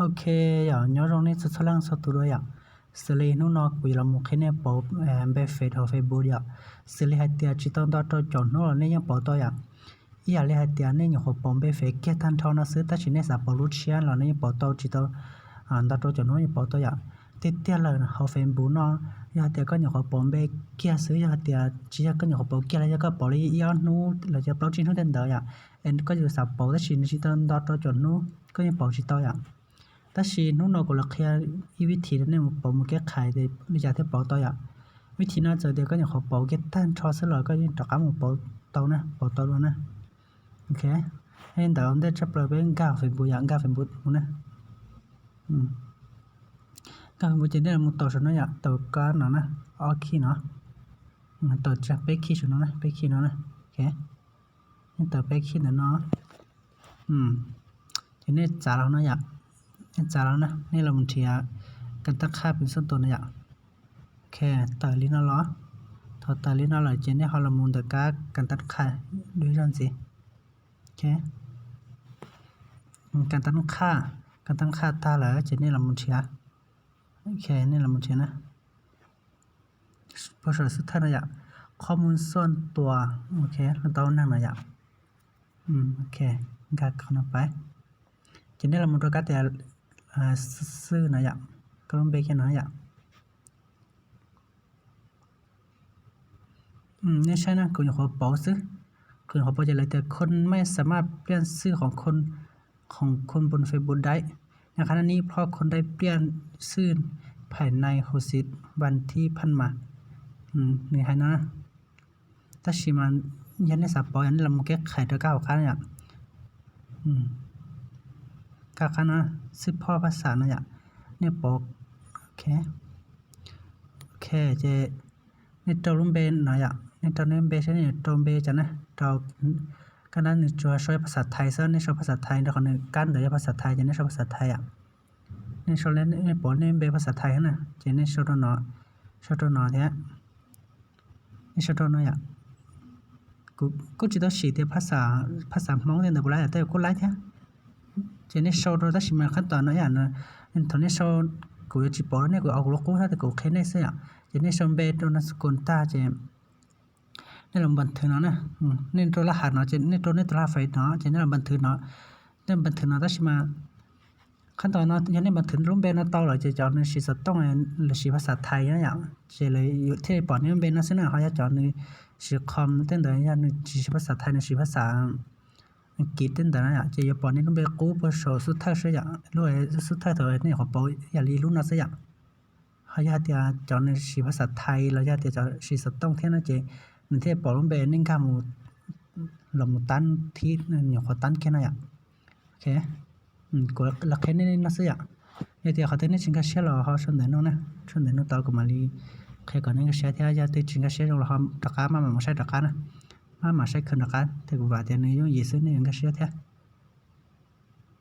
Ok, yog nyob zoo nej txhua txhua leej txhua tus dua yom. Xws li hnub no kuv yuav los mus qhia nej pauv npe fev hauv Facebook yom. Xws li hais tias tsis tau nto rau caum hnub los nej yeej pauv tau yom. Ib yam li hais tias nej nyuam qhuav pauv npe fev kiag tag nrho no xwb tab sis nej xav pauv lub tshiab los nej yeej pauv tau, tsis tau nto rau caum hnub yeej pauv tau yom. Tiag tiag lawm hauv Facebook no, yog hais tias koj nyuam qhuav pauv npe kiag xwb, yog hais tias tsis yog koj nyuam qhuav pauv kiag los yog koj pauv li ib ob hnub los yog plaub tsib hnub tej ntawd yom, es koj yuav xav pauv tab sis nws tsis tau nto rau caum hnub koj yeej pauv tsis tau yom. Tab sis hnub no kuv los qhia ib vib thim rau nej mus pauv mus kev khais li cas thiaj pauv tau yom. Vib thim no txawm tias koj nyuam qhuav pauv kiag tag nrho xwb los koj yeej rov qab mus pauv tau na, pauv tau dua na. Ok, li ntawd ntej tshaj plaws peb nkag Facebook yom, nkag Facebook mus na. Nkag Facebook ces nej los mus tau saum no yom, tau kab no na, ob khij no, tau peb khij saum no na, peb khij no na. Ok, nej tau peb khij ntawm no. Ces nej txav los no yom, nej txav los na, nej los mus nrhiav kas tab qhaj pim xoj tus no yom. Ok, tawm li no los, thaum tawm li no lawm ces nej ho los mus ntawm kab kas tab qhaj dua zog ntxiv. Ok, kas tab qhaj, kas tab qhaj tag lawm ces nej los mus nrhiav. Ok, nej los mus nrhiav na. Puag saum xub thawj no yom, qhov mus xoj tua, ok, los tau neeg no yom. Ok, nkag qhov no pab. Ces nej los mus rau kab tias xwj no yom, koj lub npe kiag no yom. Nej saib na, kuv nyuam qhuav pauv xwb, kuv nyuam qhuav pauv ces lawv tias คนไม่สามารถเปลี่ยนชื่อของคน ของคนบนเฟซบุ๊กได้ นะครับ อันนี้เพราะคนได้เปลี่ยนชื่อภายใน หกสิบวันที่ผ่านมา nws hais no. Tab sis mas yog nej xav pauv yog nej los mus kev khais rau kab hauv qab yom. Kab qab no, xwb phoj phaj xam no yom, nej pauv. Ok, ces nej rau lub npe no yom, nej rau nej npe saib nej rau npe cas na, rau kab nab nws tsuas sau phaj xam thais xwb, nej sau phaj xam thais rau qhov nws kab ntawd yog phaj xam thais ces nej sau phaj xam thais yom. Nej sau, nej pauv nej npe phaj xam thais na ces nej sau rau no, sau rau no thiab. Nej sau rau no yom. Kuv kuj tsis tau sim tias phaj xam Hmoob tej ntawd puas laib, tej kuj laib thiab. Ces nej sau rau, tab sis mas qhab tom no yom, thaum nej sau, kuv yuav tsis pauv nej, kuv ua kuv lub qub thiab kuv qhia nej xwb yom. Ces nej sau npe rau no xus koos tag ces nej los npas thwv no na. Nej rau laj hav no ces nej rau nej tus laj fais no ces nej los npas thwv no. Nej npas thwv no tab sis mas qhab tom no yog nej npas thwv lub npe no tau lawm ces cov nws siv xov tooj lawv siv phaj xam thais na yom, ces lawv thiaj pom nej lub npe no xwb na. Ho yog cov nws siv qhov tej ntawd yog nws tsis siv phaj xam thais, nws siv phaj xam kiv tej ntawd na yom, ces yuav pom nej lub npe qub puag saum xub thawj xwb yom, lub xub thawj thaum nej nyuam qhuav pauv yam li lub no xwb yom. Ho yog hais tias cov nws siv phaj xam thais los yog tias cov siv xov tooj thiab no ces nws thiaj pom lub npe nej nkag mus, los mus tab thib nyuam qhuav tab kiag no yom. Ok, kuv los qhia nej no xwb yom. Yog tias qhov twg nej tsis nkag siab los ho sau ntawv no na, sau ntawv no tau kuv mam li qhia kom nej nkag siab thiab. Yog twg tsis nkag siab zoo los ho rov qab maj mam mus saib rov qab na, maj mam saib kawg rov qab thiab, kuv vam tias nws yooj yim xwb nej yuav nkag siab thiab.